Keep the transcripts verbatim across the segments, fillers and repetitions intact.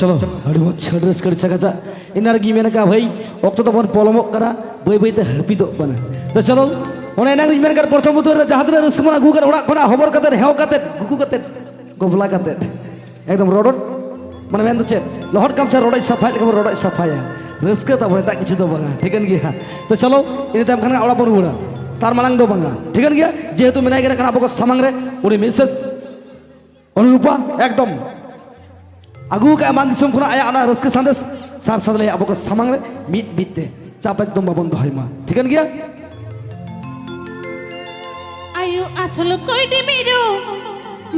ᱪᱚᱞᱚ, ᱟᱹᱰᱤ ᱢᱚᱡᱽ, ᱟᱹᱰᱤ ᱨᱟᱹᱥᱠᱟᱹ, ᱟᱹᱰᱤ ᱪᱟᱠᱟᱪᱟ᱾ ᱮᱱᱟᱝ ᱨᱮᱜᱮᱧ ᱢᱮᱱ ᱠᱟᱜᱼᱟ ᱵᱷᱟᱹᱭ, ᱚᱠᱛᱚ ᱛᱟᱵᱚᱱ ᱯᱚᱞᱚᱢᱚᱜ ᱠᱟᱱᱟ, ᱵᱟᱹᱭ ᱵᱟᱹᱭ ᱛᱮ ᱦᱟᱹᱯᱤᱫᱚᱜ ᱠᱟᱱᱟ᱾ ᱛᱚ ᱪᱚᱞᱚ, ᱚᱱᱮ ᱮᱱᱟᱝ ᱨᱤᱧ ᱢᱮᱱ ᱠᱟᱫ, ᱯᱨᱚᱛᱷᱚᱢ ᱢᱚᱫᱽᱫᱷᱚ ᱨᱮ ᱡᱟᱦᱟᱸ ᱛᱤᱱᱟᱹᱜ ᱨᱟᱹᱥᱠᱟᱹ ᱵᱚᱱ ᱟᱹᱜᱩ ᱠᱟᱫ ᱚᱲᱟᱜ ᱠᱷᱚᱱᱟᱜ, ᱦᱚᱵᱚᱨ ᱠᱟᱛᱮᱫ, ᱦᱮᱣ ᱠᱟᱛᱮᱫ, ᱜᱩᱜᱩ ᱠᱟᱛᱮᱫ, ᱜᱚᱵᱞᱟ ᱠᱟᱛᱮᱫ, ᱮᱠᱫᱚᱢ ᱨᱚᱰᱚᱡ, ᱢᱟᱱᱮ ᱢᱮᱱ ᱫᱚ ᱪᱮᱫ, ᱞᱚᱦᱚᱫ ᱜᱟᱢᱪᱷᱟ ᱨᱚᱰᱚᱡ ᱥᱟᱯᱷᱟᱭ ᱞᱮᱠᱟ ᱵᱚᱱ ᱨᱚᱰᱚᱡ ᱥᱟᱯᱷᱟᱭᱟ᱾ ᱨᱟᱹᱥᱠᱟᱹ ᱛᱟᱵᱚᱱ, ᱮᱴᱟᱜ ᱠᱤᱪᱷᱩ ᱫᱚ ᱵᱟᱝᱟ, ᱴᱷᱤᱠᱟᱹᱱ ᱜᱮᱭᱟ᱾ ᱛᱚ ᱪᱚᱞᱚ, ᱤᱱᱟᱹ ᱛᱟᱭᱚᱢ ᱠᱷᱟᱱ ᱜᱮ ᱚᱲᱟᱜ ᱵᱚᱱ ᱨᱩᱣᱟᱹᱲᱟ᱾ ᱛᱟᱨ ᱢᱟᱲᱟᱝ ᱫᱚ ᱵᱟᱝᱟ, ᱴᱷᱤᱠᱟᱹᱱ ᱜᱮᱭᱟ᱾ ᱡᱮᱦᱮᱛᱩ ᱢᱮᱱᱟᱭ ᱠᱟᱱᱟ ᱠᱷᱟᱱ ᱟᱵᱚ ᱠᱚ ᱥᱟᱢᱟᱝ ᱨᱮ ᱩᱱᱤ ᱢᱤᱥᱮᱥ ᱚᱱᱩᱨᱩᱯᱟ, ᱮᱠᱫᱚᱢ ᱟᱹᱜᱩ ᱠᱟᱜᱼᱟ ᱢᱟᱱ ᱫᱤᱥᱚᱢ ᱠᱷᱚᱱᱟᱜ ᱟᱭᱟᱜ ᱚᱱᱟ ᱨᱟᱹᱥᱠᱟᱹ ᱥᱟᱸᱫᱮᱥ ᱥᱟᱨ ᱥᱟᱫ ᱞᱟᱹᱭ ᱟᱵᱚ ᱠᱚ ᱥᱟᱢᱟᱝ ᱨᱮ ᱢᱤᱫ ᱢᱤᱫ ᱛᱮ᱾ ᱪᱟᱯ ᱮᱠᱫᱚᱢ ᱵᱟᱵᱚᱱ ᱫᱚᱦᱚᱭ ᱢᱟ, ᱴᱷᱤᱠᱟᱹᱱ ᱜᱮᱭᱟ? ᱟᱭᱳ ᱟᱥᱚᱞ ᱠᱚᱭᱰᱤ ᱢᱤᱨᱩ,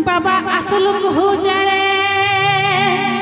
ᱵᱟᱵᱟ ᱟᱥᱚᱞ ᱠᱩᱦᱩ ᱪᱮᱬᱮ᱾